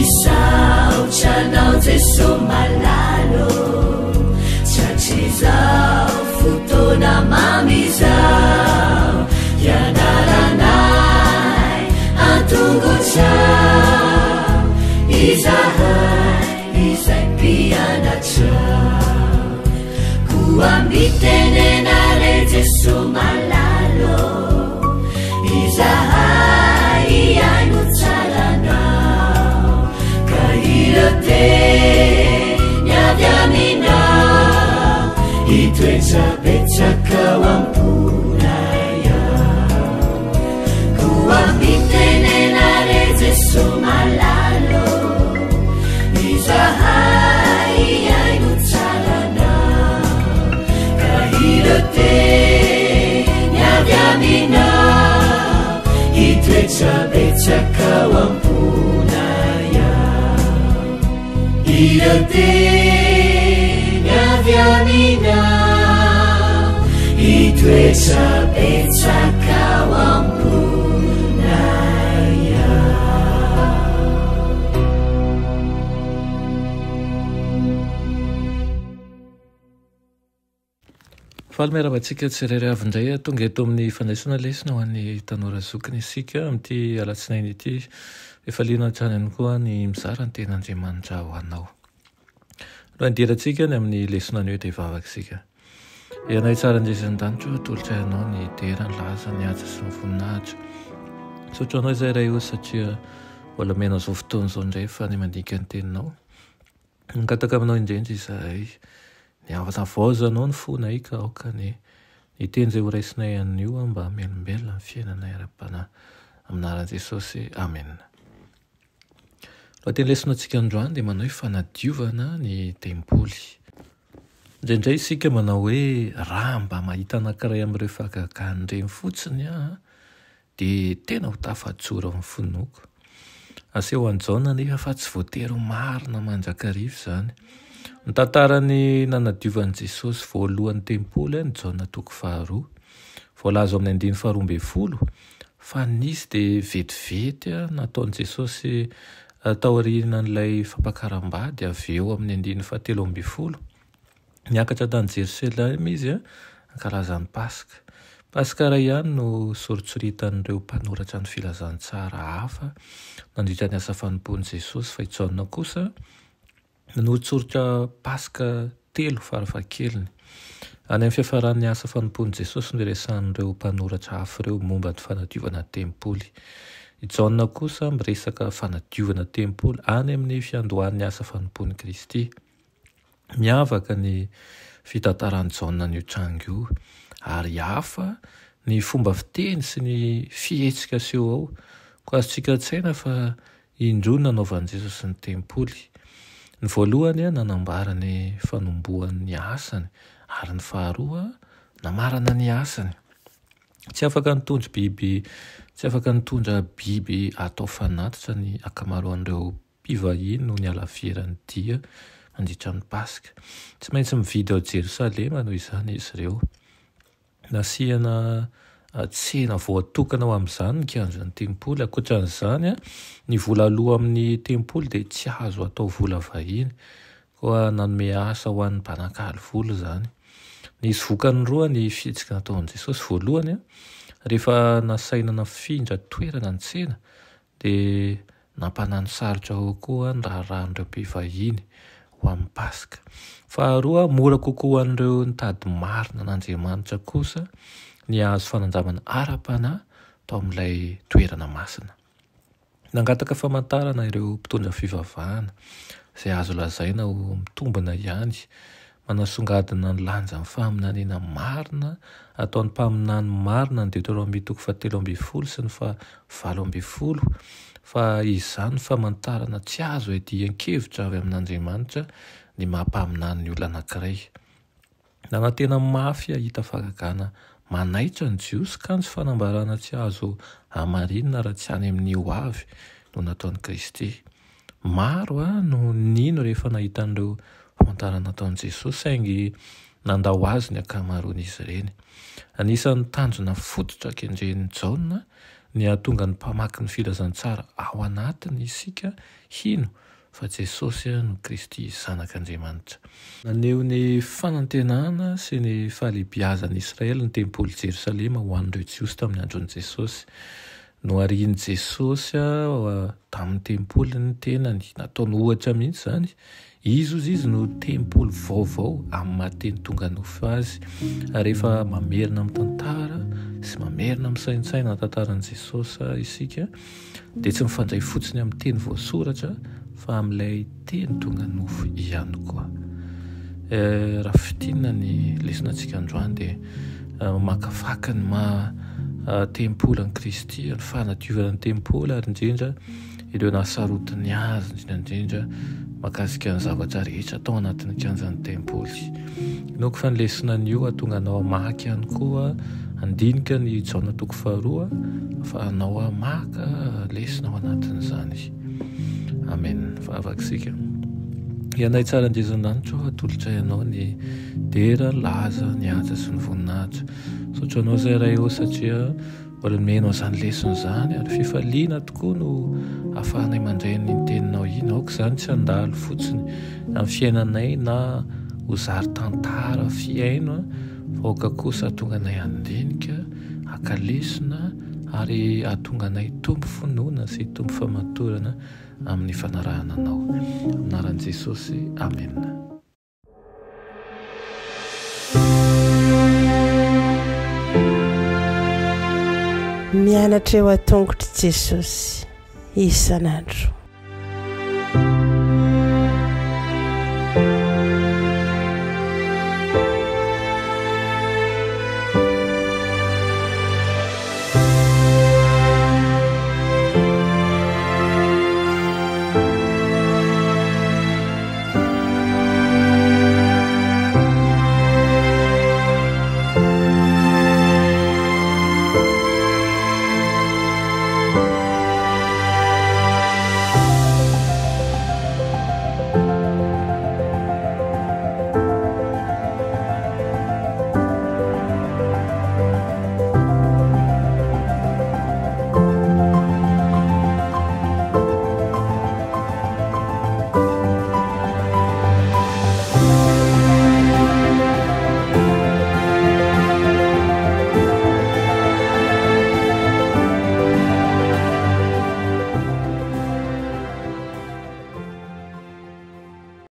Misaotra anao Jeso malala ô, Tratrizao fotoana mamy izao, Hianaranay an-tongotrao, Izahay izay mpianatrao. Koa mitenena re Jeso malala ô, Izahay hihaino tsara anao, Ka ireo teny avy aminao, Hitoetra betsaka ao am-ponay ao. Koa mitenena re Jeso malala ô, Izahay hihaino tsara anao, Ka ireo teny avy aminao, Hitoetra betsaka ao am-ponay ao. Ireo teny avy aminao, Hitoetra betsaka ao am-ponay ao. Faly miarahaba antsika tsirairay avy indray tonga eto amin'ny fandraisana lesona ho an'ny tanora zokiny isika amin'ity alatsinainy ity. Fifaliana hatrany ihany koa ny mizara ny tenin'Andriamanitra ho anao. Alohan'ny hidirantsika ny amin'ny lesona anio dia hivavaka isika. Ianay tsara indrindra ny danitra o, atolotra ianao ny dera, ny laza, ny haja sy ny voninahitra. Misaotra anao izay Ray o satria mbola omenao izao fotoana izao indray fa ny mandinika ny teninao. Mangataka aminao indrindra izahay ny hanavaozanao ny fonay ka aoka anie ny teny izay horaisinay anio mba hamelombelona ny fiainanay ara-panahy. Amin'ny anaran'i Jesosy, amena. Lohateny lesona antsika androany dia manao hoe fanadiovana ny tempoly. Indraindray isika manao hoe raha mba mahita anankiray amin'ireo fahagagana ireny fotsiny aho dia tena ho tafajoro amin'ny finoako. Aseho an'i Jaona anefa fa tsy voatery ho marina mandrakariva izany. Mitantara ny nanadiovan'i Jesosy voalohany tempoly ny Jaona toko faharoa. Voalaza ao amin'ny andininy faharoa ambin'ny folo fa nisy dia vetivety nataon'i Jesosy taorian'ilay fampakaram-bady avy eo amin'ny andininy fahatelo ambin'ny folo. Niakatra tany Jerosalema izy hankalaza ny Paska. Paska iray ihany no soritsoritan'ireo mpanoratra ny filazantsara hafa nandritra ny asa fanompoan'i Jesosy, fa i Jaona kosa nanoritsoritra Paska telo farafahakeliny. Any amin'ny fiafaran'ny asa fanompoan'i Jesosy no iresahan'ireo mpanoratra hafa ireo momba ny fanadiovana tempoly. I Jaona kosa miresaka fanadiovana tempoly any amin'ny fiandohan'ny asa fanompoan'i Kristy. Miavaka ny fitantaran'i Jaona an'io tranga io, ary hafa ny fomba fiteny sy ny fihetsika aseho ao. Koa azontsika an-tsaina fa indroa no nanaovan'i Jesosy ny tempoly. Ny voalohany, nanambara ny fanombohan'ny asany, ary ny faharoa, namarana ny asany. Tsy afaka nitondra biby, tsy afaka nitondra biby atao fanatitra ny ankamaroan'ireo Mpivahiny no nialaviran'ny dia nandritra ny Paska. Tsy maintsy mividy ao Jerosalema noho izany izy ireo. Nasiana tsena voatokana ho amin'izany ny kianjan'ny tempoly. Ankoatra an'izany, ny vola aloa amin'ny tempoly dia tsy azo atao vola vahiny. Koa nanome asa ho an'ny mpanakalo vola izany. Nisy vokany roa ny fihetsika nataon'i Jesosy. Voalohany, rehefa nasaina nafindra toerana ny tsena, Dia nampanano sarotra ao koa ny raharahan'ireo mpivahiny ho amin'ny Paska. Faharoa, mora kokoa ho an'ireo nitady marina an'Andriamanitra kosa ny hahazo fanandramana ara-panahy tao amin'ilay toerana masina. Nangataka famantarana ireo mpitondra fivavahana, izay azo lazaina ho mitombina ihany Manasongadina ny lanjan'ny faminaniana marina ataon'ny mpaminany marina ny Deoteronomia toko fahatelo ambin'ny folo sy ny fahavalo ambin'ny folo fa izany famantarana tsy azo iadian-kevitra avy amin'Andriamanitra ny maha mpaminany ny olona anankiray. Nanantena mafy hahita fahagagana manaitra ny Jiosy kanjo fanambarana tsy azo hamarinina raha tsy any amin'ny ho avy no nataon'i Kristy. Maro no nino rehefa nahita an'ireo famantarana nataon'i Jesosy, saingy nandao azy ny ankamaroan'izy ireny. Anisan'ny tanjona fototra kendren'i Jaona ny hahatonga ny mpamaky ny filazantsara ao anatiny isika hino fa Jesosy no Kristy Zanak'Andriamanitra. Naneho ny fanantenana sy ny fahalehibiazan'i Israely ny tempoly Jerosalema ho an'ireo Jiosy tamin'ny andron'i Jesosy. Noharian'i Jesosy tamin'ny tempoly ny tenany, nataony ohatra mihitsy izany. Izy hozy izy no tempoly vaovao amin'ny maha teny tonga nofo azy. Ary rehefa mamerina amin'ny tantara sy mamerina misaintsaina ny tantaran'i Jesosy isika dia tsy mifandray fotsiny amin'ny teny voasoratra fa amin'ilay teny tonga nofo ihany koa. Eh, raha fintinina ny lesona antsika androany dia eh, mamakafaka ny maha eh, tempoly an'i Kristy, ny fanadiovana ny tempoly ary indrindra ireo nahasarotiny azy indrindra indrindra mahakasika ny zavatra rehetra tao anatin'ny kianjan'ny tempoly. Inoako fa ny lesona anio hahatonga anao hamaky ihany koa, handinika ny Jaona toko faharoa, ahafahanao maka lesona ao anatin'izany. Amen. Vavaka isika. Ianay tsara indrindra an-danitra ô, atolotray anao ny dera, laza, ny haja sy ny voninahitra. Misaotra anao izay Ray ô satria Mbola nomena izany lesona izany ary fifaliana tokoa no ahafahanay mandray an'iny teninao iny. Aoka izany tsy handalo fotsiny amin'ny fiainanay na ho zary tantara fihaino fa aoka kosa hahatonga anay handinika, haka lesona ary hahatonga anay hitombo finoana sy hitombo famatorana amin'ny fanarahana anao. Amin'ny anaran'i Jesosy, amena. Mianatra eo an-tongotr'i Jesosy isan'andro.